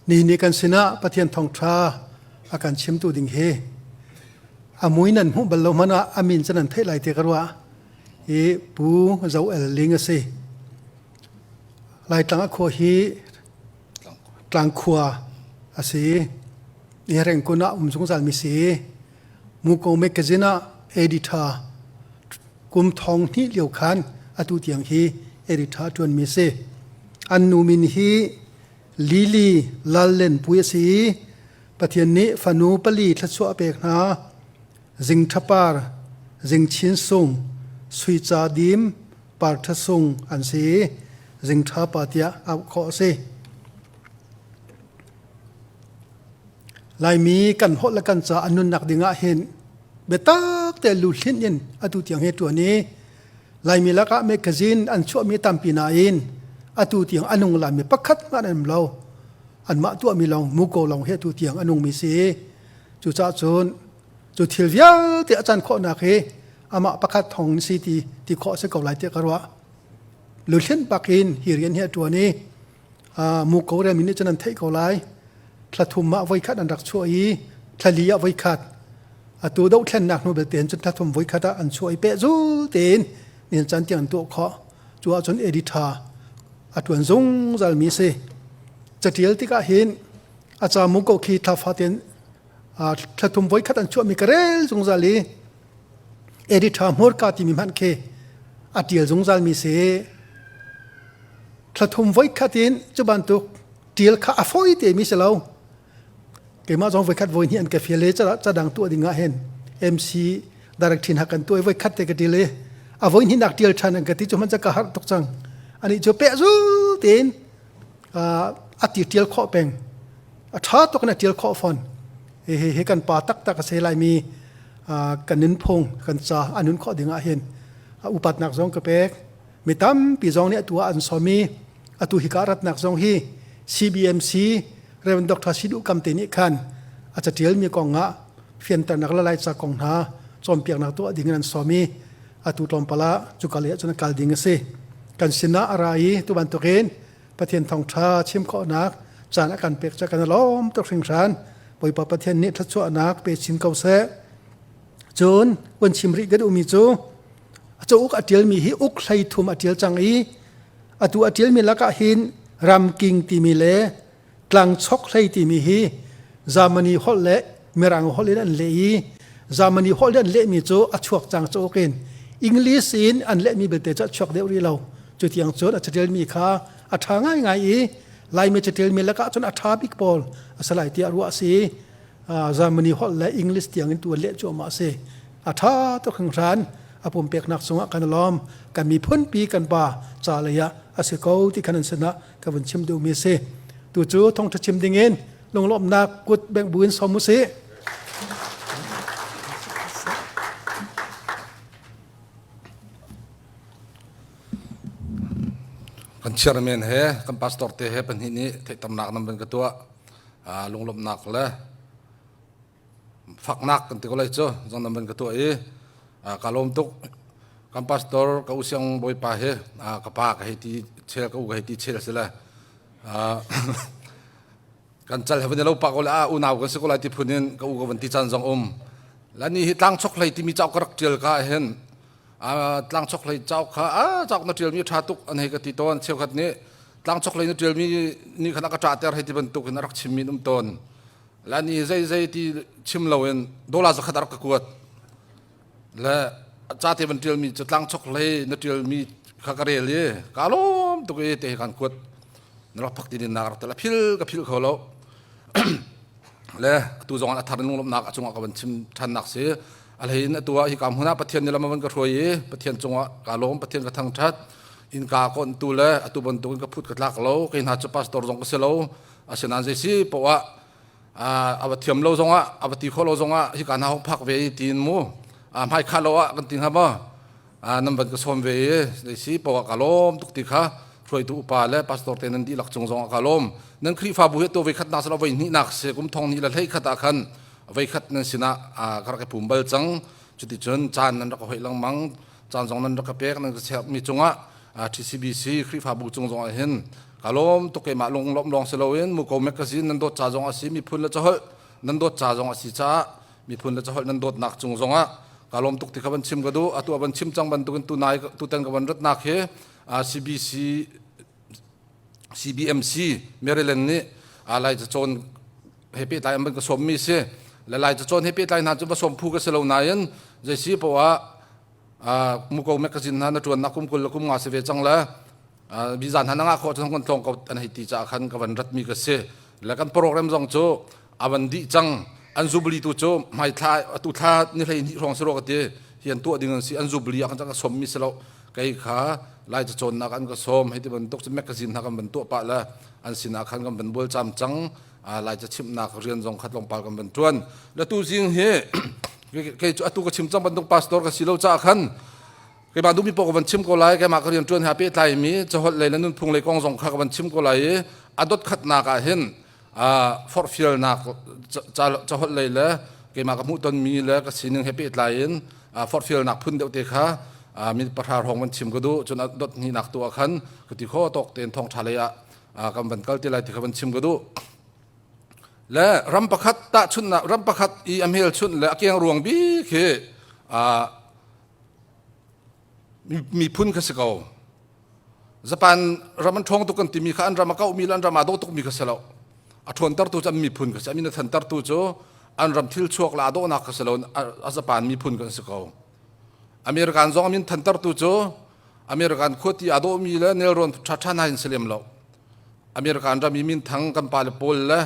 Ni ni kan sinah Pathian thawngṭha a kan chimtu ding hi a mui nan hmuh bal lo hmanh ah a min cu nan theih lai ti ka ruah i Pu Zo El Ling a si. Laitlang a khua hi Tlangkhua a si i Rengkun ah um zungzal mi si. Muko magazine ah editor kum thong hnih lio khan atu tiang hi editor ṭuan mi si. An nu min hi Lily Lallenpui a si i Pathian nih fanu pali thluachuah a pek hna. Zingṭhapar, Zingchin Sung, Suica Dim, Partha Sung an si i Zingṭha pa tiah auh khawh a si. Laimi kan holh le kan ca an nunnak ding ah hin biatak te luhlinh in atu tiang hi ṭuan i Laimi lakah magazine an chuahmi tampi nain atu tiang a nung lami pakhat hmanh an um lo. Anmah tuahmi lawng muko lawng hi atu tiang a nungmi si. Cucaah cun cu thil vialte a can khawhnak hi amah pakhat thawng in si ti ti khawh a si ko lai tiah ka ruah. Luhlinh bak in hi rian hi a ṭuan i muko remi nih cun an theih ko lai. Thla thum ah voikhat an rak chuah i thla li ah voikhat atu dohthlennak hnu belte cun thla thum voikhat ah an chuah i pehzul tein nihin caan tiang an tuah khawh. Cu ahcun editor a ṭuan zungzal mi si. Catial tikah hin a ca muko khi thla fatin thla thum voikhat an chuahmi ka rel zungzal i editor hmurka timi hmanh khi a ṭial zungzal mi si. Thla thum voikhat in cu bantuk ṭial kha a fawi te mi si lo. Keimah zong voikhat voi hnih an ka fial i ca dang tuah ding ah hin MC direct thin ha kan tuah i voikhat te ka ṭial i a voi hnih nak ṭial ṭhan an ka ti cu hmanh ca ka harh tuk cang. Anih cu pehzul tein a ti ṭial khawh peng. A ṭha tuk in a ṭial khawh fawn. Hi hi kan pa taktak a si laimi kan nunphung kan ca a nun khawh ding ah hin upatnak zong ka pek. Mi tampi zong nih atu ah an sawm i atu hika ratnak zong hi CBMC Rev. Dr. Sidu Kam te nih khan a catialmi kong ah fianternak le Laica kong hna cawnpiaknak tuah ding in an sawm i atu tlawmpal ah cuka lei ah cun a kal ding a si. Kan sinah a ra i tu bantukin Pathian thawngṭha chim khawhnak caan a kan pek ca kan i lawm tuk hringhran. Bawipa Pathian nih thluachuahnak pe chin ko seh. Cun kun chim rih ka duhmi cu a cauk a ṭialmi hi uk hlei thum a ṭial cang i atu a ṭialmi lakah hin ramking timi le tlangchok hlei timi hi Germany holh le Mirang holh in an leh i Germany holh in an lehmi cu a chuak cang cauk in English in an lehmi belte cu a chuak deuh rih lo. Cu tiang cun a caṭialmi kha a ṭha ngaingai i Laimi caṭialmi lakah cun a ṭha bik pawl a si lai tiah ruah a si. Germany holh le English tiang in tu an leh cuahmah a si. A ṭha tuk hringhran. A pumpeknak cungah kan i lawm. Kan miphunpi kan pa ca lei ah a si ko ti khan an sinah ka vun chim duhmi a si. Tu cu thawngṭha chim dingin lunglawmhnak kut bengh buin sawm u sih. Kan chairman he kan pastor te he pahnih nih theihternak nan van ka tuah. Lunglawmhnak le faknak kan ti ko lai cu zong nan van ka tuah i ka lawm tuk. Kan pastor ka u siang bawipa hi ka pa ka hei ti chel ka u ka hei ti chel si le kan cal he van lo pa ko le a unau kan si ko lai ti phun in ka u ka van ti caan zong um la ni hi tlang chok hlei timi cauk ka rak tial ka hin tlang chok hlei cauk kha a cauk na tial mi tha tuk an hei ka ti tawn cheukhat nih tlang chok hlei na tial mi ni khan a ka ṭah ter hei ti bantuk in a rak chim mi um tawn la ni zei zei ti chim lo in dola zakhat a rak ka kuat le ca te van tial mi cu tlang chok hlei na tial mi kha ka rel i ka lawm tuk i te kan kuat na rak phak ti din nak rak tel a phil ka phil kho lo le atu zong a thar lunglawmhnak a cungah ka van chim than nak si a hlei in atu ah hi ka hmun ah Pathian nih lam a van ka hruai i Pathian cungah ka lawm Pathian ka thangthat innka kon tu le atu bantukin ka phut ka tlak lo kei hna cu pastor zong ka si lo asinain zei si poah a va thiam lo zongah a va ti kho lo zongah hi ka hna hong phak ve i tiin mu hmai kha lo ah kan ti hnga maw nan van ka sawm ve i zei si poah ka lawm tuk ti kha hruaitu upa le pastor te nan dihlak cung zong ah ka lawm nan Khrihfabu hi to voi khat nak salo voi hnih nak si kum thong hnih le hlei khat ah khan voi khat nan sinah ka rak i pum bal cang cuticun caan nan rak hoih lengmang caan zong nan rak ka pek nan ka chek mi cungah TCBC Khrihfabu cung zong ah hin Ka lawm tuk keimah lunglawmh lawng si loin Muko magazine nan dawt ca zong a si, miphun le caholh nan dawt ca zong a si caah miphun le caholh nan dawtnak cung zongah ka lawm tuk ti kha van chim ka duh. Atu a van chim cang bantukin tunai tutan ka van ratnak hi CBC CBMC Maryland nih Lai cacawn he pehtlai an van ka sawmmi si. Le Lai cacawn he pehtlai hna cu va sawm phu ka si lo nain zei si poah Muko magazine hna na ṭuannak kum 20 le kum nga si ve cang le visa hna na ngah khawh cun kan tlawng ko an hei ti caah khan ka van ratmi ka si. Le kan program zong cu a van dih cang. An jubilee tu cu hmai thla atu thla ni 12 hrawng si rua ka ti hi an tuah ding an si. An jubilee ah khan ka sawmmi si lo. Kei kha Lai cacawnnak an ka sawm hei ti bantuk cu magazine hna kan van tuah pah le an sinah khan kan van bual cam cang. Lai ca chimhnak rian zong kha tlawmpal kan van ṭuan. Le tu zing hi kei cu atu ka chim cang bantuk pastor ka si lo caah khan keimah duhmi paoh ka van chim ko lai. Keimah ka rian ṭuan he aa pehtlaimi caholh lei le nunphung lei kong zong kha ka van chim ko lai i a dot khatnak ah hin forhfialnak caholh lei le keimah ka hmuhtonmi le ka sining he pehtlai in forhfialnak phun deuh te kha minute 10 hrawng van chim ka duh. Cun a dot hnihnak tu ah khan ka ti kho tawk tein thawngṭha lei ah kan van kal ti lai ti kha van chim ka duh. Le ram pakhat tahchunhnak, ram pakhat i a hmelchunh le a keng ruang bik hi miphun kha si ko. Japan ram an ṭhawng tuk kan timi kha an ram a kauhmi le an ram aa dawh tukmi kha si lo. A ṭhawntertu cu an miphun kha si. A min a thantertu cu an ram thil chuak le aa dawhnak kha si lo, a Japan miphun kan si ko. American zong a min thantertu cu American khuati aa dawhmi le nelrawn ṭhaṭha hna in si lem lo. American ram i minthang kan pale pawl le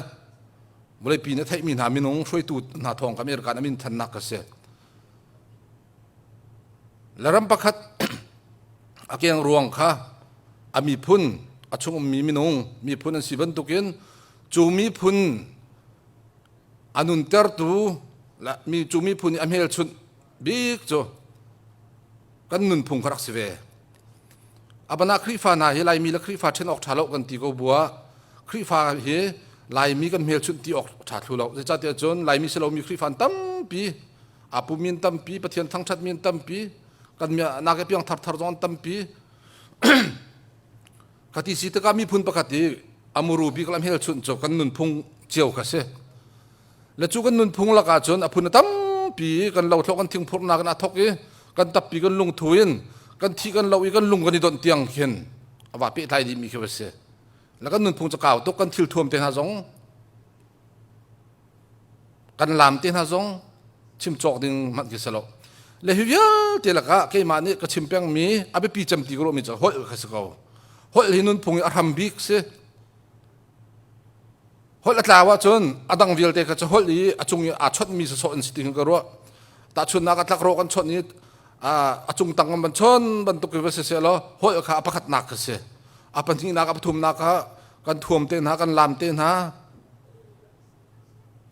vawleipi nih a theihmi hna minung hruaitu hna thawng American a min thannak ka si. Le ram pakhat a keng ruang kha a miphun a chung ummi minung miphun an si bantukin cu miphun a nuntertu mi cu miphun i a hmelchunh bik cu kan nunphung kha rak si ve. Abana Khrihfa hna hi Laimi le Khrihfa ṭhen awk ṭha lo kan ti ko bua Khrihfa hi Laimi kan hmelchunh ti awk ṭha thlu lo. Zeicahtiah cun Laimi si lomi Khrihfa an tampi, aa pummi an tampi, Pathian thangṭhatmi an tampi, kan nak i piang tharthar zong an tampi. Ka ti si tikah miphun pakhat i a muru bik le a hmelchunh cu kan nunphung cio kha si. Le cu kan nunphung lakah cun a phun a tampi kan lothlo kan thingphurhnak in aa thawk i kan tappi kan lungthu in kan thi kan lo i kan lung kan i donh tiang khin a va pehtlai dihmi khi va si. Le kan nunphung cu kau tuk, kan thil thuam te hna zong kan lam te hna zong chim cawk ding hmanh khi si lo. Le hi vialte lakah keimah nih ka chim pengmi a biapi cem ti ka ruahmi cu holh kha si ko. Holh hi nunphung i a hram bik si. Holh a tlau ahcun a dang vialte kha cu holh i a cung i aa chonhmi sawsawh an si ti ka ruah. Tahchunhnak ah tlakrawh kan chawnh i a cung tang kan van chawn bantuk i va si seh law holh kha a pakhatnak kha si. A pahnihnak, a pathumnak kha kan thuam te hna, kan lam te hna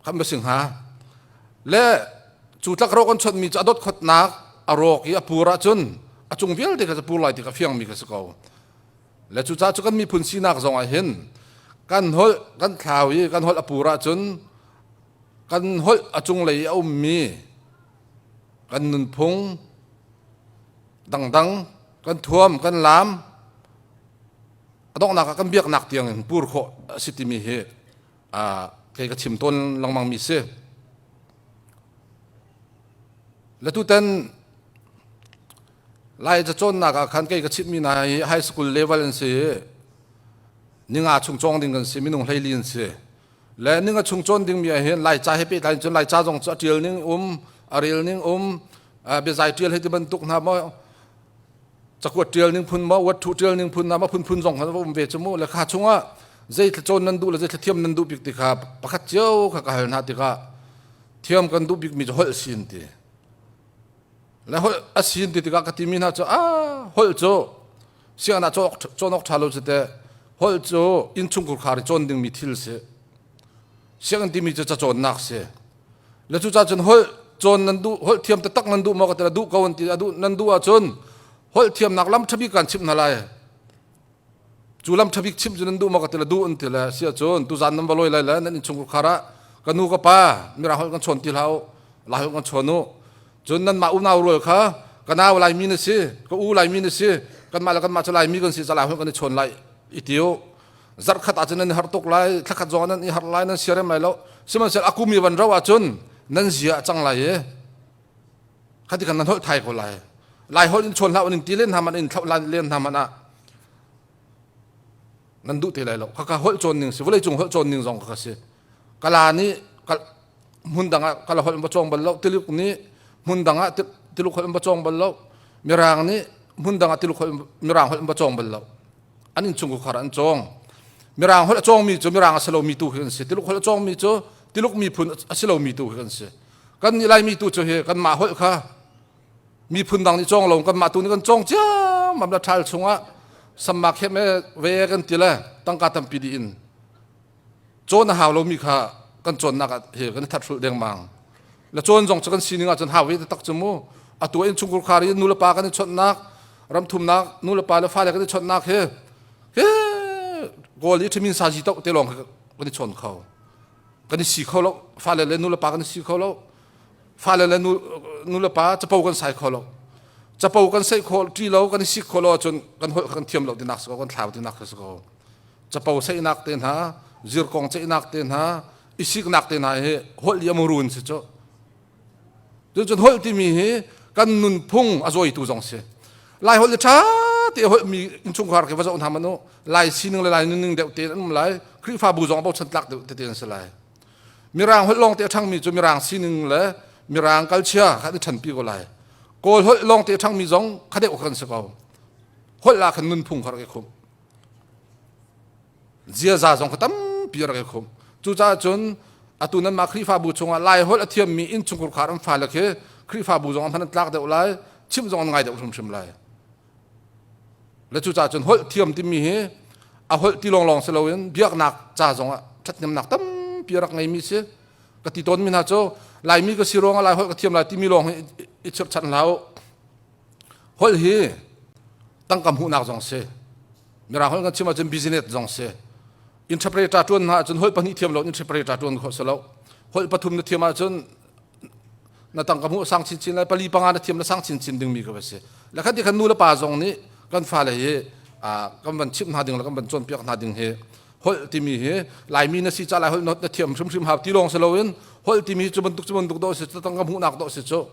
kan va si hnga. Le cu tlakrawh kan chawnhmi cu a dot khotnak a rawk i a pur ahcun a cung vialte kha cu pur lai ti kha fiangmi kha si ko. Le cucaah cu kan miphun sinak zong ah hin kan holh kan thlau i kan holh a pur ahcun kan holh a cunglei i a ummi kan nunphung dangdang kan thuam kan laam a donghnak ah kan biaknak tiang in pur khawh a si timi hi kei ka chim tawn lengmang mi si. Le tutan Lai cacawnnak ah khan kei ka chimhmi hna hi high school level an si i ninga chung cawng ding kan si, minung 14 an si. Le ninga chung cawn dingmi ah hin Laica he pehtlai in cun Laica zong cu a ṭial ning um, a rel ning um, biazai ṭial hei ti bantuk hna maw, cakuat ṭial ning phun maw, uatthu ṭial ning phun hna maw, phunphun zong kha va um ve cu mu. Le kha chungah zei thla cawn nan duh le zei thla thiam nan duh bik ti kha pakhat cio kha ka hal hna tikah thiam kan duh bikmi cu holh si an ti. Le holh a sin ti tikah ka timi hna cu ah holh cu sianginn ah cawn awk ṭha lo cu teh, holh cu innchungkhar khar i cawn dingmi thil si, sianginn timi cu cacawnnak si. Le cucaah cun holh cawn nan duh, holh thiam taktak nan duh maw ka ti, duh ko an ti. A duh nan duh ahcun holh thiamnak lam ṭha bik kan chimh hna lai. Cu lam ṭha bik chimh cu nan duh maw ka ti le, duh an ti. Le si ahcun tuzan nan va lawi lai le nan innchungkhar khar ah ka nu ka pa, mirang holh kan chawn ti hlah u, lai holh kan chawn u. Cun nanmah unau rual kha ka nau Laimi na si, ka u Laimi na si, kanmah le kanmah cu Laimi kan si, ca lai holh kan i chawn lai i ti u. Zarhkhat ahcun nan i har tuk lai, thlakhat zong nan i har lai, nan siarem lai lo. Sihmanhsehlaw a kum i van ro ahcun nan zia a cang lai i khati khan nan holh thai ko lai. Lai holh in chawn hlah in ti len hna man in thloh len hna man ah nan duh te lai lo. Khakha holh cawn ning si, vawlei cung holh cawn ning zong kha si. Kala nih hmun dang ah kala holh in va cawng bal lo, Tuluk nih hmun dang ah Tuluk holh in va cawng bal lo, Mirang nih hmun dang ah Tuluk holh Mirang holh in va cawng bal lo. An innchungkhar an cawng. Mirang holh a cawngmi cu Mirang a si lomi tu khi an si. Tuluk holh a cawngmi cu Tuluk miphun a si lomi tu khi an si. Kan nih Laimi tu cu hi kanmah holh kha miphun dang nih cawng lo kanmah tu nih kan cawng ciammam la ṭhal chungah samma khem e ve kan ti le tangka tampi dih in cawn a hau lomi kha kan cawnnak ah he kan i that hrulh dengmang le cawn zong cu kan sining ahcun hau ve tak cu mu atu in chungkhur khar in nu le pa kan i chawnhnak ramthumnak nu le pa le fale kan i chawnhnak he he kawl i ṭhimin sazi to te lawng kan i chawn kho kan i si kho lo fale le nu le pa kan i si kho lo fale le nu le pa capo kan sai kho lo capo kan sai kho ṭi lo kan i sik kho lo ahcun kan holh kan thiam lo tinak si ko kan thlau tinak si ko capo seihnak te hna zirkong ceihnak te hna isiknak te hna hi holh i a murun si cu cun holh timi hi kan nunphung a zawitu zong si lai holh ṭha te holh mi innchungkhar ke va zoh hna manu lai sining le lai nunning deuh te an um lai khrihfabu zong bochan tlak deuh te an si lai mirang holh lawng te a ṭhangmi cu mirang sining le mirang kalchia kha an ṭhanpi ko lai kawl holh lawng te a ṭhangmi zong kha deuh kan si ko holh ah khan nunphung kha rak i khumh Ziaza zong kha tampi a rak i khum. Cucaah cun atu nanmah Khrihfabu chungah Lai holh a thiammi innchungkhar khar an fale khi Khrihfabu zong an hman an tlak deuh lai, chimh zong an ngai deuh hrimhrim lai. Le cucaah cun holh thiam timi hi a holh ti lawnglawng si loin biaknak ca zongah ṭhathnemnak tampi a rak ngeimi si. Ka ti tawnmi hna cu Laimi ka si ruangah Lai holh ka thiam lai timi lawng hi i chirhchanh hlah u. Holh hi tangka hmuhnak zong si. Mirang holh kan chim ahcun business zong si. Interpreter ṭuan hna ahcun holh pahnih thiam lo interpreter ṭuan khawh si lo. Holh pathum na thiam ahcun na tangka hmuh sang chinchin lai pali panga na thiam na sang chinchin dingmi ka va si. Le khan ti khan nu le pa zong nih kan fale hi kan van chimh hna ding le kan van cawnpiak hna ding hi holh timi hi Laimi na si ca lai holh na thiam hrimhrim hau ti lawng si loin holh timi cu bantuk cu bantuk dawh si tangka hmuhnak dawh si cu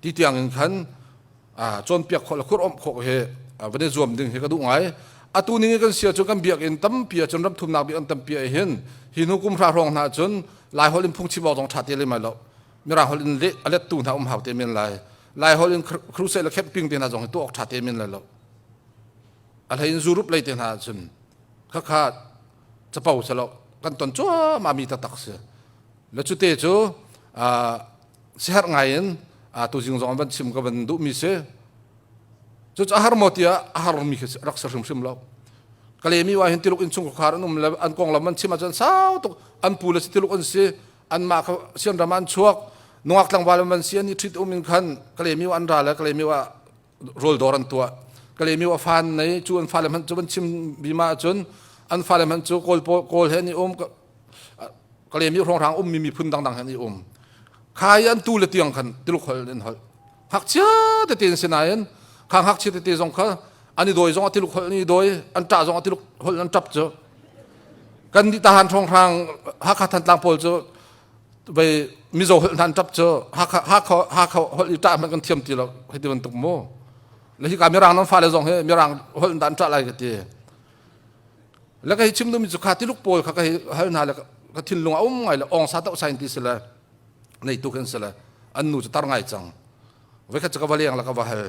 Ti tiang in khan cawnpiak khawh le khurh awmh khawh hi van i zuam ding hi ka duh ngai. Atu ning i kan sia cu kan biakinn tampi ahcun ramthumnak biakinn tampi ah hin hi hnu kum hra hrawng hna cun Lai holh in phungchim awk zong ṭha te lem lai lo. Mirang holh in leh a lettu hna um hau te men lai. Lai holh in crusade le camping te hna zong hi tuah awk ṭha te men lai lo. A hlei in Europe lei te hna ahcun khakha capo si lo kan ton cuahmah mi taktak si. Le cute cu siherh ngai in tuzing zong van chim ka van duhmi si. Cucu a har maw tiah a harmi khi rak si hrimhrim lo. Kalemi wa hin Tiluk innchung khuakhar an um le an konglam an chim ahcun sau tuk an pu le si Tiluk an si anmah kha sianram an chuak nungak tlangval an si an i ṭhit um in khan Kalemi wa an ra le Kalemi wa rawl dawr an tuah Kalemi wa fan nei cu an fale hmanh cu van chim bima ahcun an fale hmanh cu kawl kawl he an i um Kalemi hrawnghrang ummi miphun dangdang he an i um kha i an tu le tiang khan Tuluk holh in holh ngakchia tete an si nain kha ngakchia tete zong kha an i dawi zong a Tuluk holh an i dawi an ṭah zong a Tuluk holh an ṭap cu kan nih tahan hrawnghrang Hakha Thantlang pawl cu vei Mizo holh hna an ṭap cu Hakha Hakha Hakha holh i ṭah hmanh kan thiam ti lo hei ti bantuk mu le hika Mirang nan fale zong hi Mirang holh in dah an ṭah lai ka ti le ka hi chim duhmi cu kha Tuluk pawl kha ka hi hal hna le ka thinlung a um ngai le ong sa toh sain ti si le nei tu khin si le an nu cu tar ngai cang voikhat cu ka va leng la ka va hal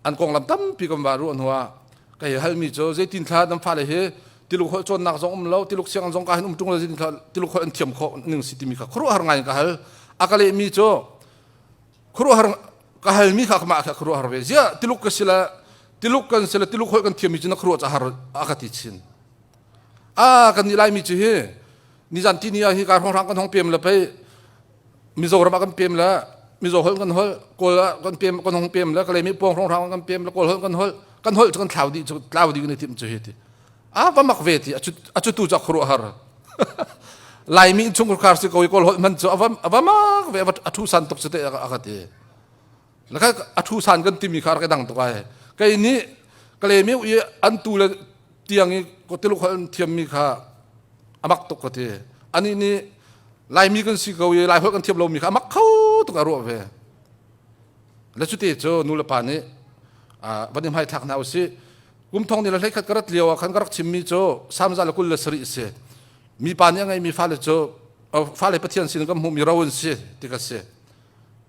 an konglam tampi kan va ruah hnu ah ka hi halmi cu zeitin thla nan fale hi Tiluk holh cawnnak zong um lo Tiluk sianginn zong ka hin um ṭung lo zeitin thla Tiluk holh an thiam khawh ning si timi kha khuaruahhar ngai in ka hal a ka lehmi cu khuaruahhar ka halmi kha mah kha khuaruahhar ve ziah Tiluk ka si le Tiluk kan si le Tiluk holh kan thiammi cu na khuaruah cu a har a ka ti chin a kan nih Laimi cu hi nizan tini ah hi ka hrawnghrang kan hong pem le pei Mizoram ah kan pem le Mizo holh kan holh Kawl ah kan pem kan hong pem le Kalay pawng hrawnghrang kan pem le Kawl holh kan holh kan holh cu kan thlau dih cu tlau dih kan i timh cu hi ti a va mak ve ti a cu tu cu a khuaruahhar Laimi innchungkhar si ko i Kawl holh hman cu a va mak ve a thu san tuk cu te a ka ti a thu san kan timi kha rak i dang tuk ai kei nih Kalay mi i an tu le tiang i Tuluk holh an thiammi kha a mak tuk ka ti. Anih nih Laimi kan si ko i Lai holh kan thiam lomi kha a mak kho tuk a ruah ve. Le cuti cu nu le pa nih van i hmaithlak hna usih. Kum thong ni le 11 ka rat lio ah khan ka rak chimmi cu samza le 27 a si. Mipa nih a ngeimi fale cu fale Pathian sin kan hmuhmi ro an si ti ka si.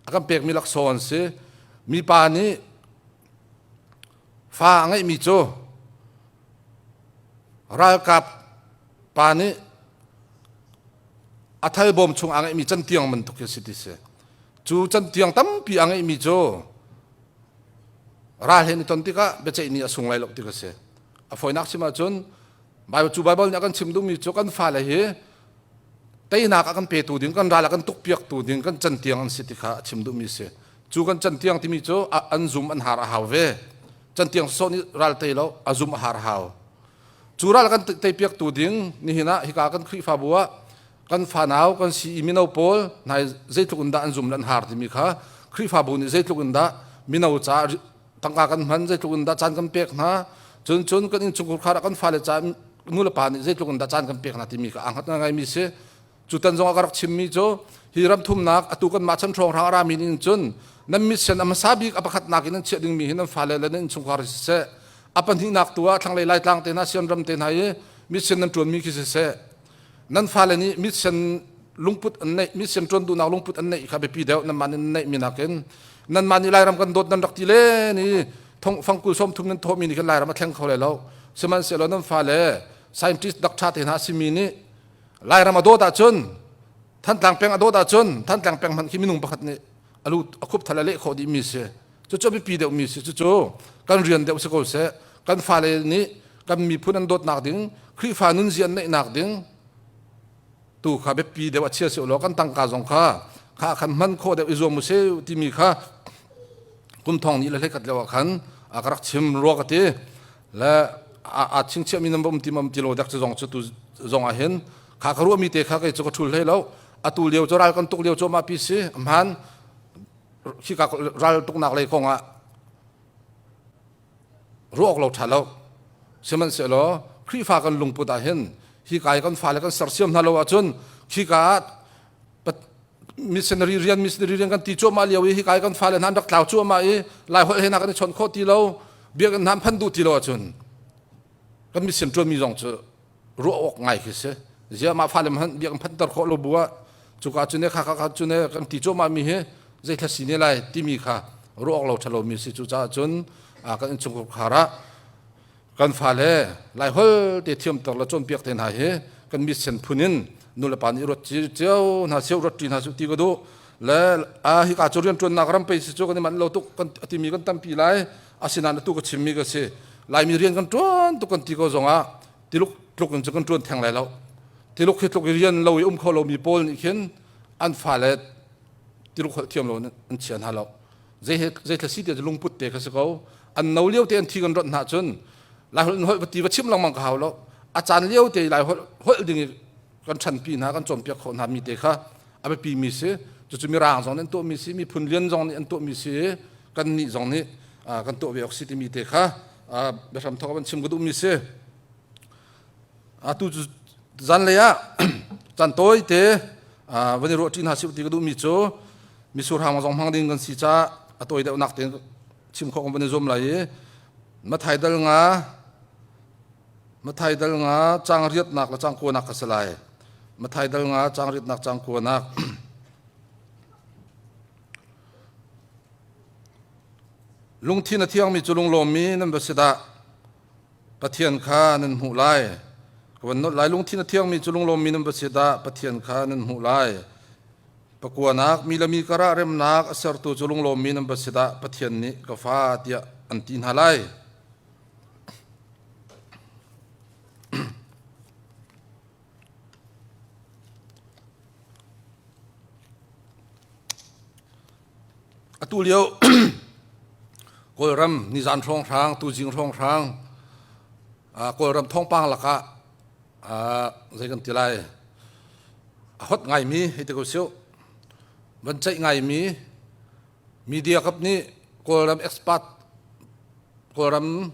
A kan pekmi laksawng an si. Mipa nih fa a ngeihmi cu ralkap pa nih a thalbawm chung a ngeihmi cantiang bantuk khi a si ti si. Cu cantiang tampi a ngeihmi cu ral he ni ton tikah biaceih ni a sung lai lo ti ka si. A fawinak chim ahcun Bible cu Bible nih a kan chim duhmi cu kan fale hi teinak a kan petu ding kan ral a kan tukpiaktu ding kan cantiang an si ti kha a chim duhmi si. Cu kan cantiang timi cu an zum an har a hau ve. Cantiang sawh nih ral tei lo a zum a har a hau. Cu ral kan teipiaktu ding nihin ah hika kan Khrihfabu ah kan fanau kan si i mino pawl nai zeitluk in dah an zum le an har timi kha Khrihfabu nih zeitluk in dah mino ca tangka kan hman zeitluk in dah caan kan pek hna cun cun kan innchungkhar ah kan fale ca nu le pa nih zeitluk in dah caan kan pek hna timi kha aa hngat ngaingaimi si. Cu tan zong ah ka rak chimmi cu hi ram thumnak atu kan mah chan hrawng hrang a rami nih cun nan mission a hmasa bik a pakhatnak in nan chiah dingmi hi nan fale le nan innchungkhar siseh, a pahnihnak tu ah thlanglei Laitlang te hna Sian ram te hna i mission nan ṭuanmi khi siseh, nan fale nih mission lungput an neih, mission ṭuan duhnak lungput an neih kha biapi deuh nanmah nih nan neihmi nakin. Nanmah nih Lairam kan dawt nan rak ti len i thong fangkul 30 nan thawhmi nih khan Lairam a thleng kho lai lo. Sihmanhsehlaw nan fale scientist doctor te hna simi nih Lairam a dawt ahcun, Thantlang peng a dawt ahcun, Thantlang peng hmanh khi minung pakhat nih a lu a khup thal a leh khawh dihmi si. Cucu a biapi deuhmi si. Cucu kan rian deuh si ko seh. Kan fale nih kan miphun an dawtnak ding, Khrihfa nunzia an neihnak ding tu kha biapi deuh a chia si law kan tangka zong kha kha khan hman khawh deuh i zuam u sih timi kha kum thong ni le 11 lio ah khan a ka rak chim rua ka ti. Le a chingchiahmi nan va um ti mam ti lo dek cu zong cu tu zong ah hin kha ka ruahmi te kha kei cu ka ṭhul hlei lo. Atu lio cu ral kan tuk lio cu mah pi si hmaan khika ral tuknak lei kong ah ruah awk lo ṭha lo. Sihmanhsehlaw Khrihfa kan lungput ah hin hi kai kan fale kan sersiam hna lo ahcun khika ah missionary rian missionary rian kan ti cuahmah lio i hi kai kan fale hna an rak tlau cuahmah i Lai holh he hna kan i chawnh khawh ti lo, biakinn hna an phan duh ti lo ahcun kan mission ṭuanmi zong cu ruah awk ngai khi si. Ziah mah fale hmanh biakinn phanter khawh lo bu ah cuka cu ne kha kha cu ne kan ti cuahmah mi hi zeithla si ne lai timi kha ruah awk lo ṭhalo mi si. Cucaah cun kan innchungkhar ah kan fale Laiholh te thiamter le cawnpiak te hna hi kan mission phun in nulepa nih ruat cio hna sio ruat ṭi hna su ti ka duh. Le a hika cu rianṭuannak ram pei si cu kan i manh lo tuk kan timi kan tampi lai. Asinain atu ka chimmi ka si, Laimi rian kan ṭuan tuk kan ti ko zongah Tiluk tluk in cu kan ṭuan theng lai lo. Tiluk hi tluk i rian lo i um kho lomi pawl nih khin an fale Tiluk holh thiam lo an chia hna lo. Zei zeithla si ti lungput te kha si ko. An no lio te an thi kan rawt hna cun Laiholh in holh va ti va chim lengmang ka hau lo. A caan lio te Laiholh holh ding i kan ṭhanpi hna kan cawnpiak khawh hna mi te kha a biapi mi si. Cucu mirang zong nih an tuahmi si, miphun lian zong nih an tuahmi si i kan nih zong nih kan tuah ve awk si timi te kha biahram thawk van chim ka duhmi si. Atu cu zanlei ah caan tawi te van i ruah ṭi hna sih ti ka duhmi cu misur hang zong hmang ding kan si caah a tawi deuhnak tein chim khawh kan van i zuam lai i Mathai dal nga Mathai dal nga caang riatnak le caang kuanak ka si lai. Mathai dal nga caang riatnak caang kuanak. Lungthin a thiangmi cu lunglawmmi nan va si dah. Pathian kha nan hmuh lai. Ka van nolh lai. Lungthin a thiangmi cu lunglawmmi nan va si dah. Pathian kha nan hmuh lai. Pakuanak, mi le mi karah remnak a sertu cu lunglawmmi nan va si dah. Pathian nih ka fa tiah an ti hna lai. Atu lio Kawlram nizan hrawnghrang, tuzing hrawnghrang Kawlram thawngpang lakah zei kan ti lai, a hot ngaimi hei ti ko siu, van ceih ngaimi media kap nih Kawlram expert Kawlram.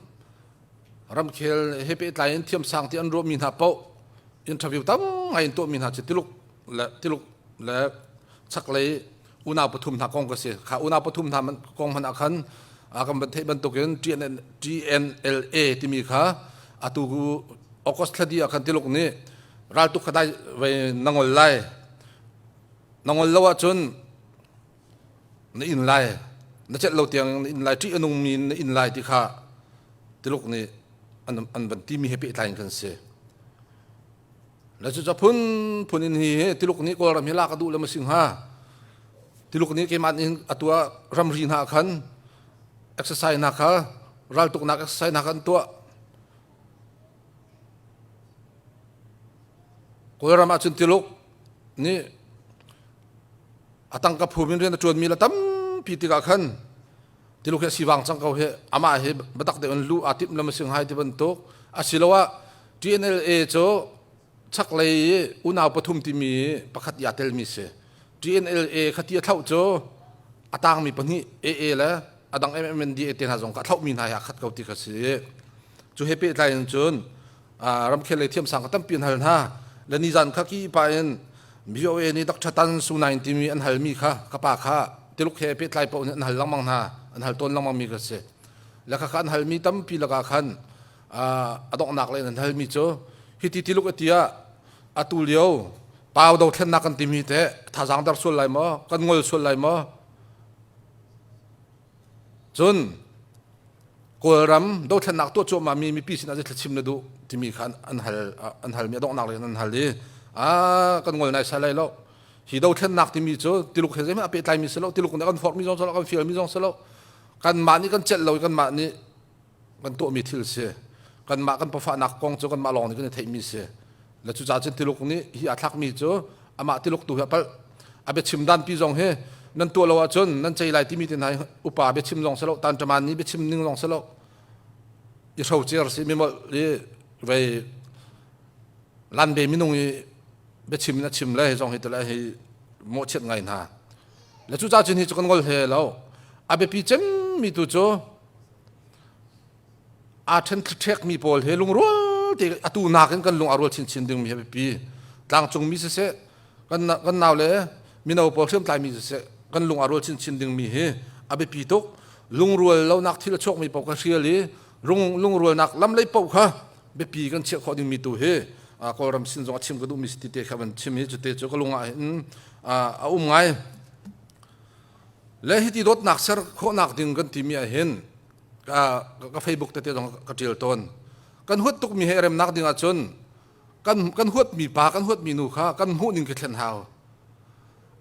Ramkhel he pehtlai in thiamsang ti an ruahmi hna paoh interview tam ngai in tuahmi hna cu Tuluk le Tuluk le chaklei unau pathum hna kong ka si. Kha unau pathum hna kong hmanh ah khan kan van theih bantukin TNLA timi kha atu August thla dih ah khan Tuluk nih raltuk kha dai vei na ngol lai. Na ngol lo ahcun na inn lai na celh lo tiang na inn lai ṭih a nungmi na inn lai ti kha Tuluk nih an, an van timi he pehtlai in kan si. Le cu phun phun in hi Tuluk nih Kawlram hi lak a duh le ma si hnga? Tuluk nih keimah nih atu ah ramri hna khan exercise hna kha raltuknak exercise hna khan tuah. Kawlram ahcun Tuluk nih a tangka phum in rian a ṭuanmi la tampi tikah khan Tuluk hi a sivang cang ko hi amah hi biatak deuh in lu aa timh lam a si ngai ti bantuk asiloah TNLA cu chaklei i unau pathum timi pakhat i aa telmi si. TNLA kha ti a thlauh cu a tangmi pahnih AA le a dang MMNDA te hna zong kha a thlauhmi hna he aa khat ko ti kha si. Cu he pehtlai in cun ramkhel lei thiamsang kha tampi an hal hna. Le nizan kha ki pa in VOA nih Dr. Tan Su Naing timi an halmi kha ka pa kha Tuluk he pehtlai paoh nih an hal lengmang hna an hal tawn lengmang mi kha si. Le kha kha an halmi tampi lakah khan a donghnak lei an halmi cu hiti tiluk a ti ah atu lio pau dothlennak kan timi te thazaang dar sual lai maw kan ngol sual lai maw cun Kawlram dothlennak tuah cuahmah mi mipi sinah zei thlachim na duh timi kha an hal an halmi a donghnak lei an hal i a kan ngol nai sai lai lo hi dothlennak timi cu tiluk he zeihmanh a pehtlaimi si lo tiluk nih kan forhmi zong si lo kan fialmi zong si lo kanmah nih kan celh lo i kanmah nih kan tuahmi thil si. Kanmah kan pafahnak kong cu kanmah lawng nih kan i theihmi si. Le cucaah cun Tiluk nih hi a thlakmi cu amah Tiluk tu hi a palh. A biachim danpi zong hi nan tuah lo ahcun nan cei lai timi te hna hi upa biachim zong si lo, tanṭaman nih biachim ning zong si lo. I hrocer si mimolh i vei lanbe minung i biachim in a chim le hi zong hi tile hi mawhchiat ngai hna. Le cucaah cun hi cu kan ngol he lo. A biapi cemmi tu cu aa ṭhen ṭhekmi pawl he lungrual te atu nakin kan lung a rual chinchin dingmi hi a biapi. Tlangcungmi siseh, kan, kan nau le mino pawl hriamtlaimi siseh, kan lung a rual chinchin dingmi hi a biapi tuk. Lungrual lonak thil a chuakmi paoh kha hrial i lungrualnak lam lei paoh kha biapi kan chiah khawh dingmi tu hi Kawlram sin zong a chim ka duhmi si ti te kha van chim i cute cu ka lung ah hin a um ngai. Le hiti dawtnak ser khawhnak ding kan timi ah hin ka, ka Facebook tete zong ka ṭial tawn. Kan huat tukmi he remnak ding ahcun kan, kan huatmi pa, kan huatmi nu kha kan hmuh ning khi thlen hau.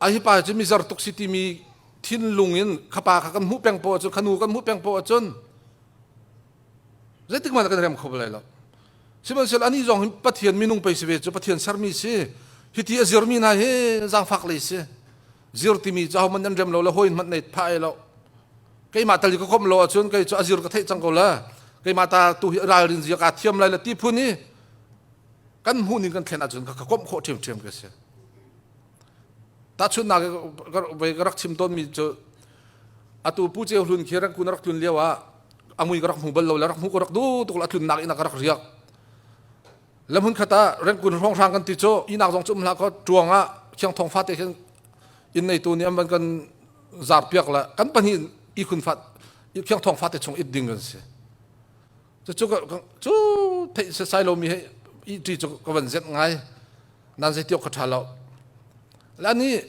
A hi pa cu mizar tuk si timi thinlung in kha pa kha kan hmuh peng poah ahcun, kha nu kan hmuh peng poah ahcun zeitik hmanh kan rem kho lai lo. Sihmanhsehlaw anih zong hi Pathian minung pei si ve cu Pathian sermi si. Hiti a zirmi hna hi zaangfak lei si. Zir timi cu ahohmanh nan rem lo le hawi hmanh nei phah ai lo. Keimah tal ka komh lo ahcun kei cu a zir ka theih cang ko la. Keimah ta tu hi ralrin zia kaa thiam lai le ti phun i kan hmuh ning kan thlen ahcun ka komh khawh ṭhiamṭhiam ka si. Tahchunhnak ka rak chim tawnmi cu atu Pu Ceu Hlun khi Rangkun rak tlun lio ah a mui ka rak hmu bal lo le rak hmu ka rak duh tuk le a tlunnak inn ah ka rak riak. Le hmun khat ah Rengkun hrawnghrang kan ti cu ihnak zong cu um hlah kaw ṭuang ah khiangthong fate khin inn neitu nih an van kan zarpiak le kan pahnih ihkhun fat khiangthong fate chung it ding kan si. Cu cu theih sesai lomi he ih ṭi cu ka van zenh ngai. Nan zei tiok ka ṭha lo. Le ani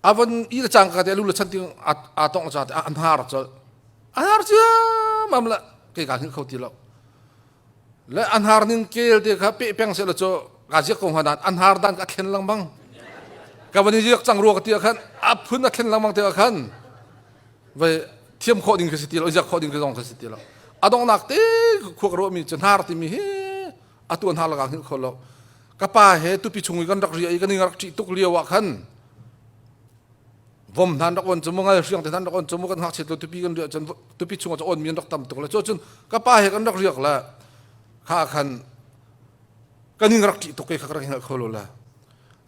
a von i le cangka te lu le chan ting aa tong ca te an har col. An har ciammam le kei ka hngilh kho ti lo. Le an har ning kel te kha pe peng se la cu ka ziak ko hnga dan an har dan ka thlen lengmang. Ka van i ziak cang rua ka ti ah khan a phun a thlen lengmang te ah khan vai thiam khawh ding ka si ti lo ziak khawh ding ka zong ka si ti lo. A donghnak te khua ka ruahmi cu hnar timi hi atu an har lakah hngilh kho lo. Ka pa he tupi chung i kan rak riah i kan i rak ṭih tuk lio ah khan vom hna an rak on cu mu ngal hriang te hna an rak on cu mu kan ngakchiat lo tupi kan riah cun tupi chung ah on mi an rak tam tuk le cu cun ka pa he kan rak riak le kha khan kan in rak ṭih tuk ke kha ka rak hngalh kho lo le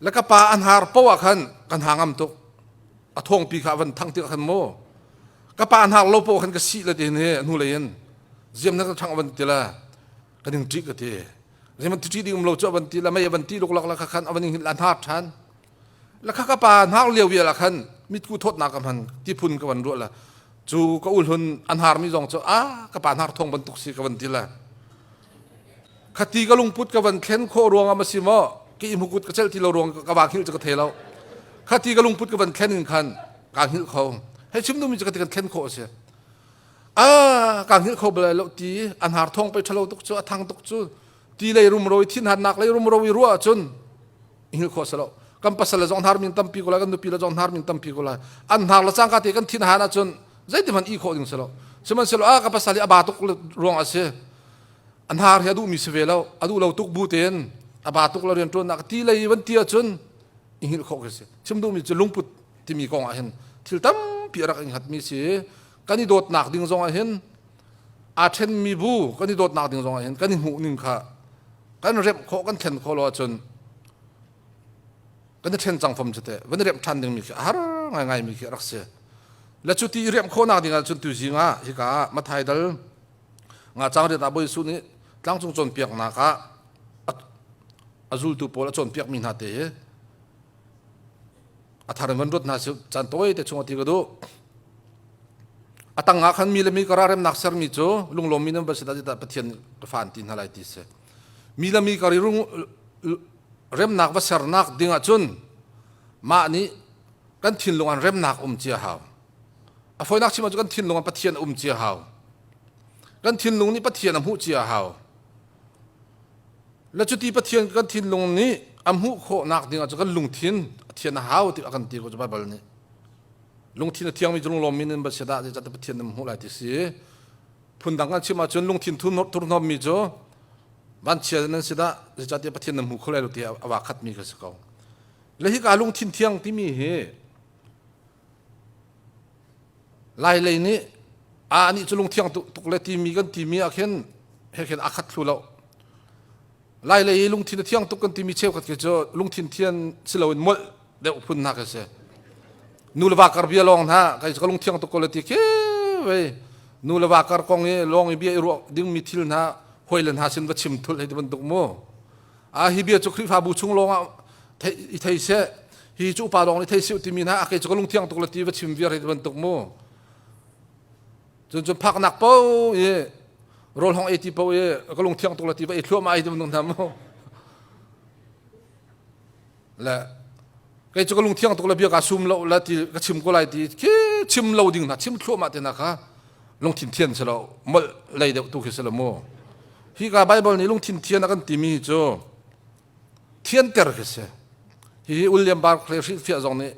le ka pa an har po ah khan kan ha ngam tuk a thawngpi kha van thang tik ah khan mu ka pa an har lo po khan ka si le tin he hnu lei in. Ziam na ka ṭhang van ti la ka ning ṭih ka ti. Ziam ti ṭih ding um lo cu van ti la mei van ti luklak la kha khan avan ing la hnar ṭhan. La kha ka pa hnar lio vial ah khan mitku thawtnak ka hman ti phun ka van ruah la cu ka ulhun an har mi zong cu a ka pa hnar thong bantuk si ka van ti la. Khati ka lungput ka van thlen khawh ruangah ma si maw ka i hmukut ka celh ti lo ruang ka va hngilh cu ka thei lo. Khati ka lungput ka van thlen in khan kaa hngilh kho. Hei chim duhmi cu ka ti kan thlen khawh a si. A kaa hngilh kho bal lo ti an har thong pei ṭhalo tuk cu a thang tuk cu ti lei rumro i thin hannak lei rumro i ruah ahcun i hngilh khawh si lo. Kan pasal le zong hnar min tampi ko lai, kan nupi le zong hnar min tampi ko lai. An hnar le cangka te kan thin han ahcun zeiti hmanh i khawh ding si lo. Sihmanhsehlaw a ka pasal hi a ba tuk ruang a si. A hnar hi a duhmi si ve lo. A duh lo tuk bu tein a ba tuk lo rianṭuannak ti lei van ti ahcun i hngilh khawh khi si. Chim duhmi cu lungput timi kong ah hin thil tampi a rak i hngatmi si. Kan i dawtnak ding zong ah hin aa ṭhenmi bu kan i dawtnak ding zong ah hin kan i hmuh ning kha kan remh khawh kan thlen khawh lo ahcun kan i ṭhen cang fom cu teh van i remh ṭhan dingmi khi a har ngaingaimi khi a rak si. Le cu ti i remh khawhnak ding ahcun tuzing ah hika ah Mathai dal nga cang riat ah Bawi Jesuh nih tlangcung cawnpiaknak ah a zultu pawl a cawnpiakmi hna te hi a thar in van ruat hna sih caan tawi te chung a ti ka duh. A tang ah khan mi le mi kara remnak sermi cu lunglawmmi nan va si dah dah Pathian ka fa an ti hna lai ti si. Mi le mi kar i remnak va sernak ding ahcun mah nih kan thinlung an remnak um cia hau. A fawinak chim ahcun kan thinlung ah Pathian a um cia hau. Kan thinlung nih Pathian a hmuh cia hau. Le cuti Pathian kan thinlung nih a hmuh khawhnak ding ahcun kan lungthin a thian a hau ti a kan ti ko cu Baibal nih. Lungthin a thiangmi cu lunglawmmi nan va si dah zeicahtiah Pathian nan hmuh lai ti si. Phundang kan chim ahcun lungthin thurhnawmmi cu vanchia nan si dah zeicahtiah Pathian nan hmu kho lai lo ti a va khatmi kha si ko. Le hika lungthin thiang timi hi Lai lei nih a nih cu lungthiang tuk le timi kan timi ah khin he khin a khat thlu lo. Lai lei i lungthin a thiang tuk kan timi cheukhat khi cu lungthin thian si loin molh deuh phun hna khi si. Nu le va kar bia lawng hna kai ka lungthiang tuk ko le ti khi vei nu le va kar kong i lawng i bia i ruah dingmi thil hna hoi le hna sin va chim thul hei ti bantuk mu. A hi bia cu Khrihfabu chung lawng ah i thei seh hi cu upa lawng nih thei sih timi hna a kei cu ka lungthiang tuk le ti va chim viar hi bantuk mu. Cun cun phaknak po i rawl hong ei ti po i ka lungthiang tuk le ti va ei thluahmah ai ti bantuk hna mu. Le kei cu ka lungthiang tuk le bia ka sum lo le ti ka chim ko lai ti khi chim lo ding hna chim thluahmah te na kha lungthin thian si lo molh lei deuh tu khi si lo mu. Hi ka Bible nih lungthin thian a kan timi cu thianter khi si. Hihi William Barclay hrilhfiah zong nih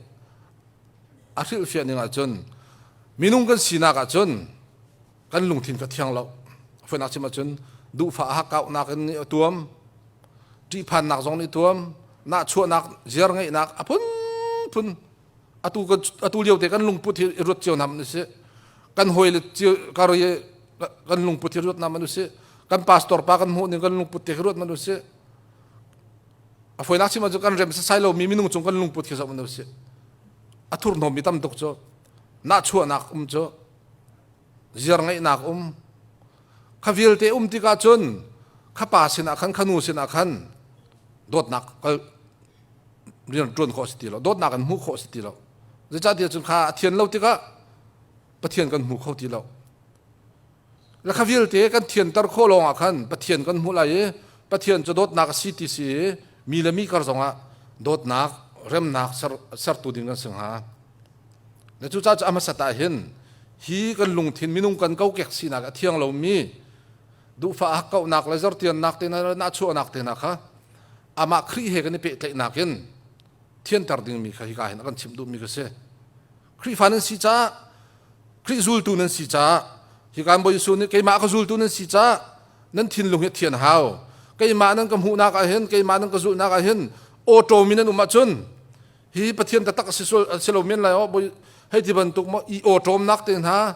a hrilhfiah ning ahcun minung kan sinak ahcun kan lungthin ka thiang lo. Fawinak chim ahcun duhfah hakkauhnak in nih a tuam, ṭihphannak zong nih tuam, nahchuahnak, ziar ngeihnak a phunphun atu atu lio te kan lungput hi i ruat cio hna man si. Kan hawi le cio kar i kan lungput hi ruat hna man usih. Kan pastor pa kan hmuh ning kan lungput te khi ruat man usih. A fawinak chim ahcun kan rem sasai lomi minung cung kan lungput khi zoh man usih. A thurhnawmmi tam tuk cu nahchuahnak um cu ziar ngeihnak um kha vialte um tikah cun kha pa sinah khan kha nu sinah khan dawtnak kal rian ṭuan khawh si ti lo, dawtnak an hmuh khawh si ti lo. Zeicahtiah cun kha a thian lo tikah Pathian kan hmu kho ti lo. Le kha vialte kan thianter khawh lawng ah khan Pathian kan hmuh lai i Pathian cu dawtnak a si ti si i mi le mi kar zongah dawtnak remnak sertu ding kan si hnga. Le cucaah cu a hmasat ah hin hi kan lungthin minung kan kokek sinak a thiang lomi duhfah hakkauhnak le zartiannak te hna nahchuahnak te hna kha amah Khrih he kan i pehtlaihnak in thianter dingmi kha hika hin a kan chimh duhmi ka si. Khrihfa nan si caah, Khrih zultu nan si caah, hika Bawi Jesuh nih keimah ka zultu nan si caah nan thinlung hi thian hau. Keimah nan ka hmuhnak ah hin, keimah nan ka zulhnak ah hin awṭawm in nan um ahcun hi Pathian taktak a si sual a si lo men lai aw Bawi hei ti bantuk maw i awṭawmnak te hna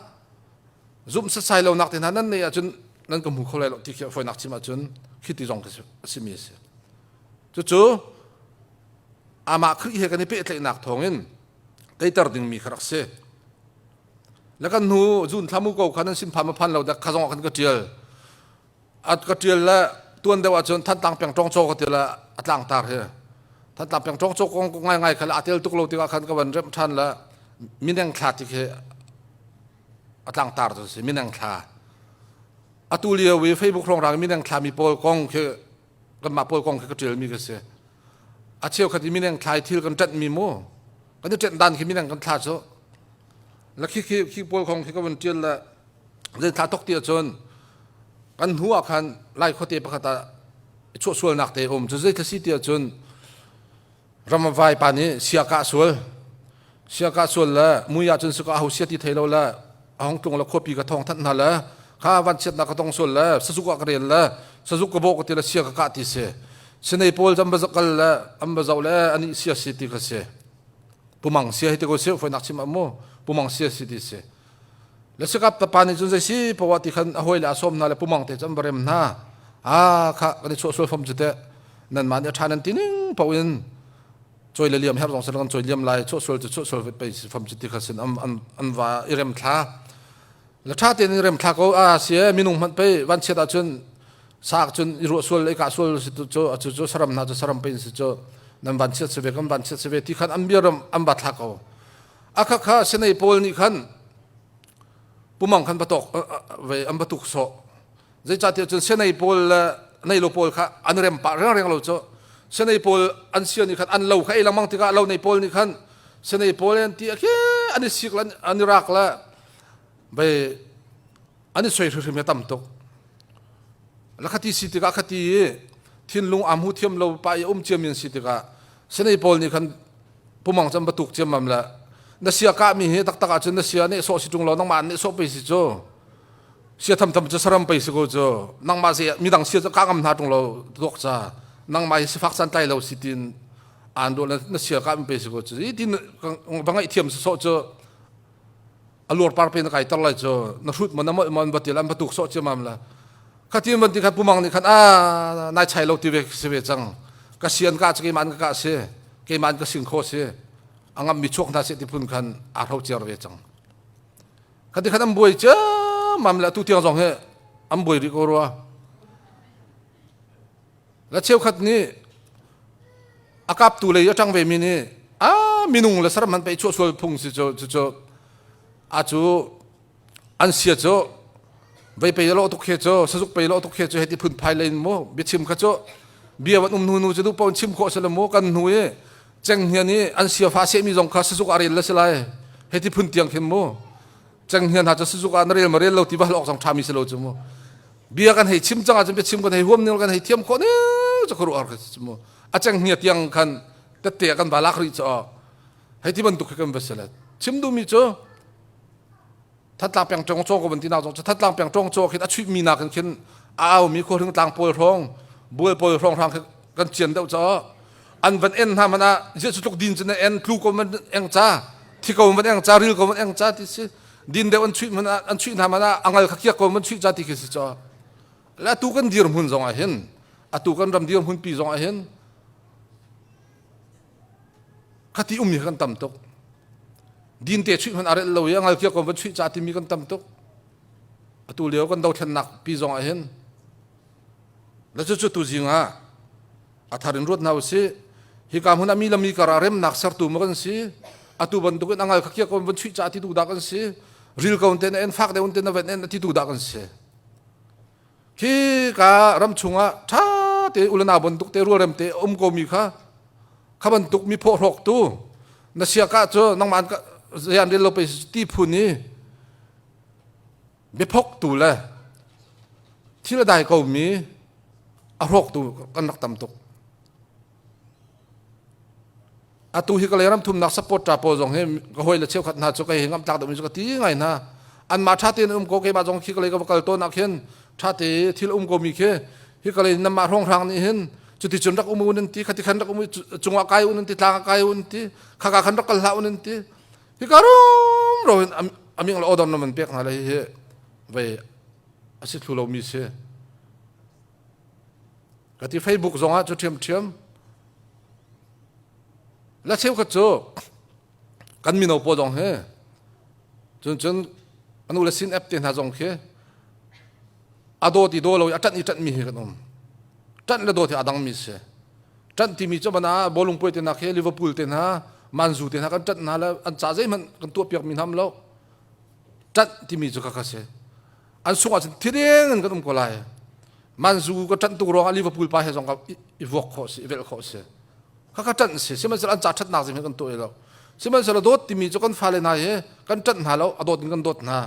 zumh sasai lonak te hna nan neih ahcun nan ka hmu kho lai lo ti khi a fawinak chim ahcun khi ti zong a simi a si. Cucu amah Khrih he kan i pehtlaihnak thawngin teiter dingmi kha rak si. Le kan hnu zun thlamu ko kha nan sim phan ma phan lo dak kha zong ah khan ka tial. At ka tial le tuan deuh ahcun Thantlang peng tong chaw ka ti le a tlang tar hi. Thantlang peng tong chaw kong ngai ngai kha le a tel tuk lo tikah khan ka van remh than le mineng thla ti khi a tlang tar cu si mineng thla. Atu lio i Facebook hrawng rang mineng thla mi pawl kong khi kanmah pawl kong khi ka tial mi ka si. A cheukhat i mineng thla i thil kan ṭanh mi mu kan i ṭanh dan khi mineng kan thla cu la khi khi khi pawl kong khi ka van ṭial le zei thla tok ti ahcun kan hnu ah khan lai khuate pakhat ah chuahsualnak te um cu zei thla si ti ahcun ramavai pa nih sia kah sual sia kah sual le mui ahcun suka ho sia ti thei lo le a hong tlung le khuapi ka thong thanh hna le kha van chiatnak ka tong sual le sazuk ah ka rel le sazuk ka bawh ka ti le sia ka kah ti si sinei pawl an va kal le an va zoh le ani sia si ti kha si pumang sia hi ti ko si foinak chim ah mu pumang sia si ti si le sikap tapa nih cun zei si poah ti khan a hawi le a sawm hna le pumang te cu an va rem hna a kha kan i chuah sual fom cu teh nan mah nih a ṭha nan ti ning paoh in choi le liam her zong kan choi liam lai chuah sual cu chuah sual pei fam cu ti kha sin an an an va i rem thla la tha tein i rem thla ko a si minung hmanh pei van chiat ahcun saak cun i ruah sual i kah sual si tu cu cu cu saram hna cu saram pe si cu nan van chiat si ve kan van chiat si ve ti khan an bia ram an ba thla ko akha kha sinei pawl nih khan pumang khan batok ve an batuk so Zeicahtiah cun senei pawl le neilo pawl kha an rem pah rengreng lo cu. Senei pawl an sia nih khan an lo kha ei lengmang tikah lo nei pawl nih khan senei pawl an ti khi an i sik le an i rak le vei an i soi hrimhrim hi tam tuk. La khati si tikah khati i thinlung am hu thiam lo pa i um ciam in si tikah senei pawl nih khan pumang cam batuk ciammam le na sia kah mi hi taktak ahcun na sia nih sawh si ṭung lo nangmah nih sawh pei si cu sia thamtham cu saram pei si ko cu nangmah si midang sia cu ka ngam hna ṭung lo tuak ca nangmah hi sifak san tlai lo si tin aan do na sia ka pei si ko cu i tin va ngaih thiam sawh cu a luar par pe na kai tar lai cu na hrut mo na molh mon batil an batuk sawh ciamam la khatin ban ti khan pumang nih khan a nai chai lo ti ve si ve cang ka sian ka cu keimah an ka ka si keimah an ka sing kho si a ngam mi chuak hna se ti phun khan a hro ciar ve cang Khati khan an buai ciammam le atu tiang zong hi an buai rih ko rua. La cheukhat nih a kaptu lei a ṭang ve mi nih a minung le saram han pei chuah sual phung si cu cu a cu an sia cu vei pei lo tuk he cu sazuk pei lo tuk he cu heti phun phai lein mu biachim kha cu bia van um hnu nu cu duh paoh chim khawh si le mu kan hnu i cenghngia nih an siafa sehmi zong kha sazuk ah rel le si lai hei ti phun tiang khin mu cenghngia hna cu sazuk ah na rel ma rel lo ti va hal awk zong ṭhami si lo cu mu bia kan hei chim cang ahcun biachim kan hei huam ning kan hei thiam khawh ni cu khuaruah har cu mu a cenghngia tiang khan tette kan va lak rih cu hei ti bantuk khi kan va si le chim duhmi cu Thantlang peng ṭong caw ko van ti nak zong cu Thantlang peng ṭong caw khin a chuih mi nakin khin a au mi khuahring tlang pawl hrawng bual pawl hrawng hrang kan cian deuh caw an van en hna man ah zia cu tluk din cu na en tlu ko man eng ca thi ko man eng ca ril ko man eng ca ti si din deuh an chuih man an chuih hna man ah angal kha kiak ko man chuih ca ti khi si caw le atu kan dir hmun zong ah hin atu kan ram dir hmun pi zong ah hin Khati ummi kan tam tuk. Dinte chuih hmanh a relh lo i a ngalkia ko van chuih ca timi kan tam tuk. Atu lio kan dothlennak pi zong ah hin le cucu tu zing ah a thar in ruat hna usih. Hika hmun ah mi le mi kar ah remnak sertu maw kan si? Atu bantuk in a ngal kha kia ko van chuih ca ti tu dah kan si? Ril ko te na en fak deuh te na van en ti tu dah kan si? Khi ka ram chungah ṭha te ulana bantuk te rualrem te um ko mi kha kha bantuk mi phawhrawk tu na sia ka cu nangmah zeian rel lo pe ti phun i biaphok tu le thil a dai ko mi a hrawk tu kan rak tam tuk. Atu hi ka lei ram thumnak support ṭa pawl zong hi ka hawi le cheukhat hna cu kei hi ngamh tlak deuhmi cu ka ti ngai hna. Anmah ṭha tein um ko keimah zong khi ka lei ka va kal tawn ah khin ṭha te thil um ko mi khi hi ka lei namah hrawnghrang nih hin cuti cun rak um un an ti khati khan rak um cungah kai un an ti tlang ah kai un ti khaka khan rak kal hlah un an ti hi ka rum ro in aming le odom nam an pek hna le hi hi vei a si thlu lomi si ka ti Facebook zong ah cu ṭhiamṭhiam la cheukhat cu kan mino pawl zong hi cun cun. Anu le sin app te hna zong khi a dawt i daw lo i a ṭanh i ṭanhmi hi kan um. Ṭanh le dawt hi a dangmi si. Ṭanh timi cu mana bawlung puai te hna khi Liverpool te hna, Manzu te hna kan ṭanh hna le an ca zeihmanh kan tuahpiakmi hna um lo. Ṭanh timi cu khakha si. An sung ahcun thideng in kan um ko lai. Manzu ka ṭanh tuk ruangah Liverpool pa he zong ka i vuak khawh si, i velh khawh si. Khakha ṭanh si. Sihmanhsehlaw an ca ṭhatnak zeihmanh kan tuah lo. Sihmanhsehlaw dawt timi cu kan fale hna hi kan ṭanh hna lo, a dawt in kan dawt hna.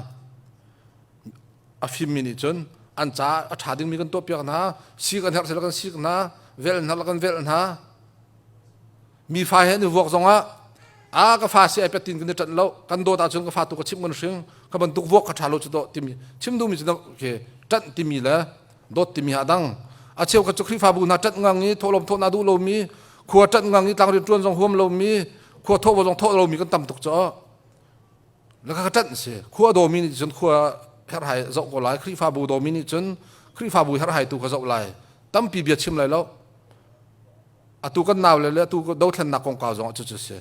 A fimmi nih cun an ca a ṭha dingmi kan tuahpiak hna, si kan herh sila kan sik hna, velh hna la kan velh hna. Mi fa he an i vuak zongah a ka fa si ai pet tin kan i ṭanh lo, kan dawt ahcun ka fa tu ka chimh kan hring, ka bantuk vuak kha ṭha lo cu dawh timi chim duhmi cu ke ṭanh timi le dawt timi a dang. A cheu kha cu Khrihfabu hna ṭanh ngang i thawhlawm thawhnak duh lomi, khua ṭanh ngang i tlangrian ṭuan zong huam lomi, khua thawh zong thawh lomi kan tam tuk caw. Na ka ṭanh si. Khua dawmi nih cun khua herhhai zoh ko lai. Khrihfabu dawmi nih cun Khrihfabu herhhai tu ka zoh lai. Tampi bia chim lai lo. Atu kan nau le le atu dothlennak kongkau zong ah cucu si.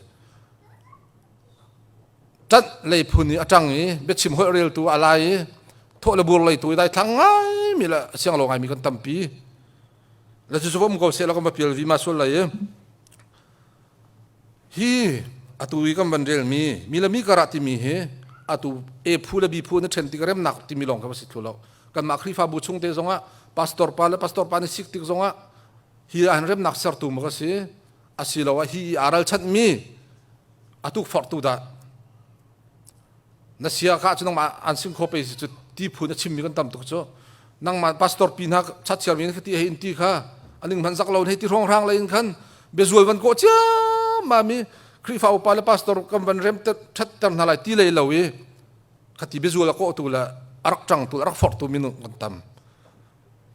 Ṭanh lei phun i a ṭang i biachim holh reltu a lai i thawh le bur lei tu i daithlang ngaimi le sianglo ngaimi kan tampi. Le cucu va um ko seh la kan va pial vi ma sual lai i Hi atu i kan van relmi mi le mi karah timi hi atu A phu le B phu na ṭhen tik remnak timi lawng kha va si thlu lo. Kanmah Khrihfabu chung te zongah pastor pa le pastor pa nih sik tik zongah hi ah hin remnak sertu maw ka si asiloah hi i aa ralchanhmi a tukforhtu dah na sia ka cu nangmah an sing kho pe si cu ti phu na chimmi kan tam tuk cu nangmah pastor pi hna chatchiar mi kha ti hei in ti kha aning hman zak lo hei ti hrawng hrang le in khan biazual van kawh ciammam i Khrihfa upa le pastor kan van rem thatter hna lai ti lei lo i khati biazual a kawh tu le a rak ṭang tu a rak forh tu minung kan tam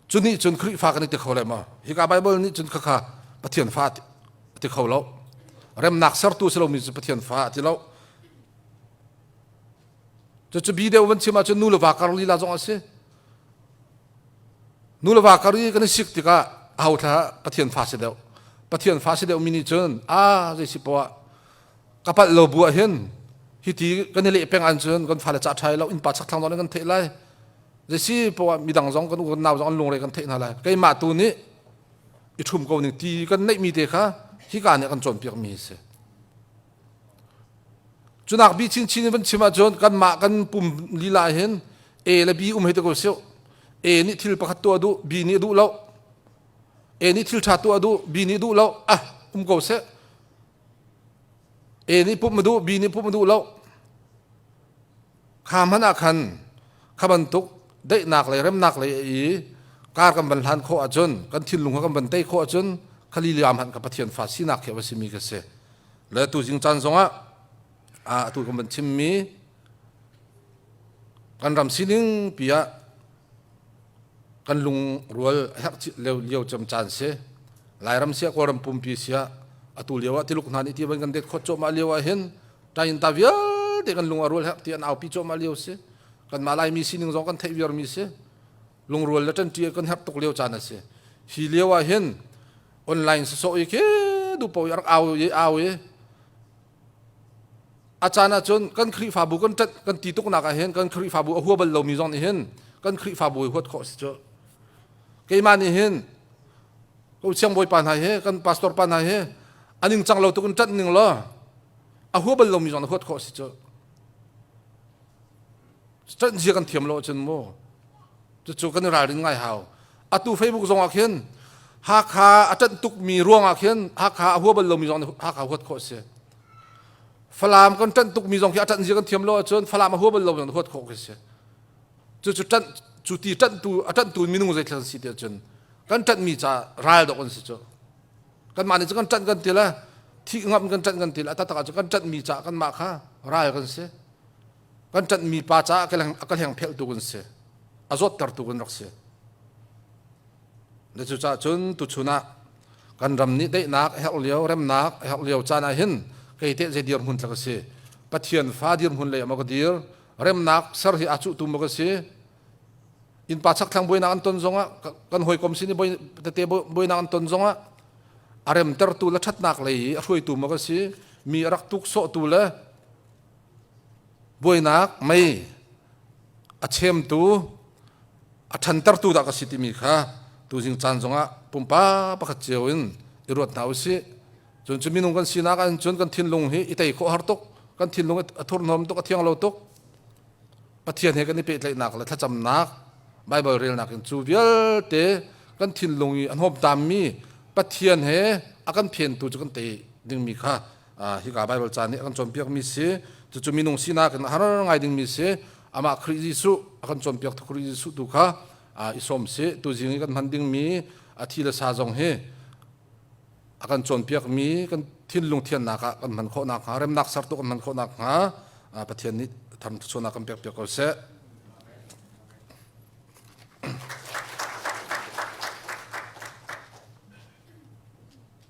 cu nih cun Khrihfa kan i ti kho le ma hika Bible nih cun khakha Pathian fa ti kho lo remnak sertu si lomi cu Pathian fa ti lo Cucu bi deuh van chim ahcun nu le va kar lila zong a si. Nu le va kar i kan i sik tikah aho thla Pathian fa si deuh. Pathian fa si deuh mi nih cun a zei si poah ka palh lo bu ah hin hiti kan i leh peng an cun kan fale ca ṭhai lo innpa chakthlang zong kan theih lai. Zei si poah midang zong kan u kan nau zong an lungre kan theih hna lai. Keimah tu nih i ṭhum ko ning ti kan neih mi te kha hika nih a kan cawnpiak mi si. Cunak bi chinchin in van chim ahcun kanmah kan pum lila hin A le B um hei ti ko sih. A nih thil pakhat tuah duh, B nih duh lo. A nih thil ṭha tuah duh, B nih duh lo. Ah, um ko seh. A nih pumh a duh, B nih pumh a duh lo. Kha hmanh ah khan kha bantuk daihnak lei remnak lei i kar kan van hlan khawh ahcun kan thinlung kha kan van tei khawh ahcun khali liam hmanh ka Pathian fa sinak khi a va simi ka si. Le tu zing caan zongah atu kan van chimmi kan ram sining pi ah kan lungrual herh lio cem caan si. Lairam siah Kawlram pumpi siah atu lio ah Tiluk hna nih ti van kan det khawt cuahmah lio ah hin ṭainta vialte kan lung a rual herh ti an aupi cuahmah lio si. Kanmah Laimi sining zong kan theih viarmi si. Lungrual le ṭanṭi kan herh tuk lio caan a si. Hi lio ah hin online sawsawh i khi duh paoh i rak au i au i a caan ahcun kan Khrihfabu kan ṭanh kan ti tuknak ah hin kan Khrihfabu a hua bal lomi zong nih hin kan Khrihfabu i huat khawh si cu. Keimah nih hin ko siangbawipa hna hi kan pastor pa hna hi a ningcang lo tuk in ṭanh ning law a hua bal lomi zong na huat khawh si cu. Ṭanh zia kan thiam lo ahcun mu cucu kan i ralrin ngai hau. Atu Facebook zong ah khin Hakha a ṭanh tukmi ruang ah khin Hakha a hua bal lomi zong nih Hakha huat khawh si. Falam kan ṭanh tukmi zong khi a ṭanh zia kan thiam lo ahcun Falam a hua bal lomi zong huat khawh khi si. Cucu ṭanh cu ti ṭanhtu a ṭanhtu minung zeithil an si ti ahcun kan ṭanhmi ca ral dawk an si cu. Kanmah nih cu kan ṭanh kan ti le thih ngam kan ṭanh kan ti le a taktak ahcun kan ṭanhmi ca kanmah kha ral kan si. Kan ṭanhmi pa caah a ka hleng phelhtu kan si. A zawttertu kan rak si. Na cucaah cun tuchun ah kan ram nih daihnak a herh lio, remnak a herh lio caan ah hin kei teh zei dirhmun tlak a si. Pathian fa dirhmun lei ah maw ka dir, remnak ser hi aa cuhtu maw ka si. Innpa chakthlang buainak an ton zongah kan hawikom sin i tete buainak an ton zongah a remtertu le ṭhatnak lei i a hruaitu maw ka si, mi a rak tuk sawhtu le buainak mei A chemtu, a ṭhantertu dah ka si timi kha tuzing caan zongah pumpak pakhat cio in i ruat hna usih. Cun cu minung kan sinak ah cun kan thinlung hi i tei khawh har tuk, kan thinlung a thurhnawm tuk, a thiang lo tuk. Pathian he kan i pehtlaihnak le thlacamnak, Baibal relnak in cu vialte kan thinlung i a hnawmtammi Pathian he a kan phentu cu kan tei dingmi kha hika Baibal ca nih a kan cawnpiakmi si. Cucu minung sinak in a har ngai dingmi si. Amah Khrih Jesuh a kan cawnpiak tu Khrih Jesuh tu kha i sawm si. Tuzing i kan hman dingmi a thi le sa zong hi a kan cawnpiakmi kan thinlung thiannak ah kan hman khawh nakhnga, remnak sertu kan hman khawh nakhnga Pathian nih thamthuachuahnak kan pekpiak ko seh.